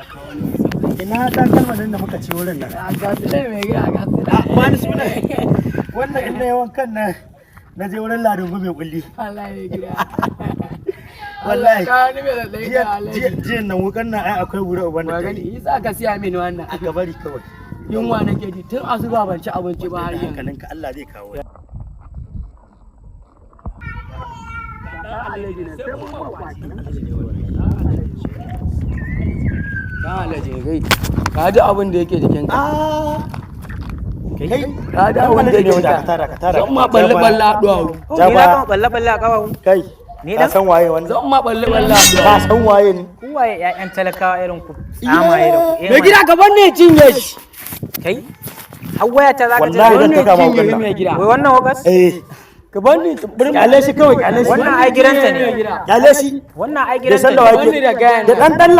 Ina takalman nan da muka ci wurin nan? A ga su dai, mai gida, ga su dai. Ba ni suna wannan inda yawan kan nan na je wurin Ladungu mai kulli. Wallahi, mai gida. Wallahi. Ka ni mai tsautsayi Jiya ka, Alhaji. jiya jiyan nan wukan nan ai akwai wuri uban da Ba ta gani, yi. isa ka siya mini wannan. Aka bari kawai. Yunwa nake ji, tun asuba ban ci abinci ba har yanzu. Hankalinka, Allah zai kawo. Dan Alhaji kai. Ka ji abin da yake jikinka. Kai. Ka ji abin da yake jikinka. Dakata, dakata. Zan ma balle balle a duwawu. Ja Ni baya. na kama balle balle a kafafu. Kai. Ni Ka dan? san waye wannan? Zan ma balle balle a Ka duwawu. san waye ni? Ku waye ƴaƴan talakawa irin ku? Tsamaye da ku. Eh, Mai gida, ka bar ni cinye shi. Kai? Har waya ta zaka Wallahi je. zan taka ma Cinye wukan nan. mai gida. Wai wannan wakas? Eh. Ka bar ni bari. Kyale shi kawai, kyale shi. Wannan ai gidanta ne. Kyale shi. Wannan ai Bai san gidanta da ne. wake. Wani da gayan Da nan. dan dan.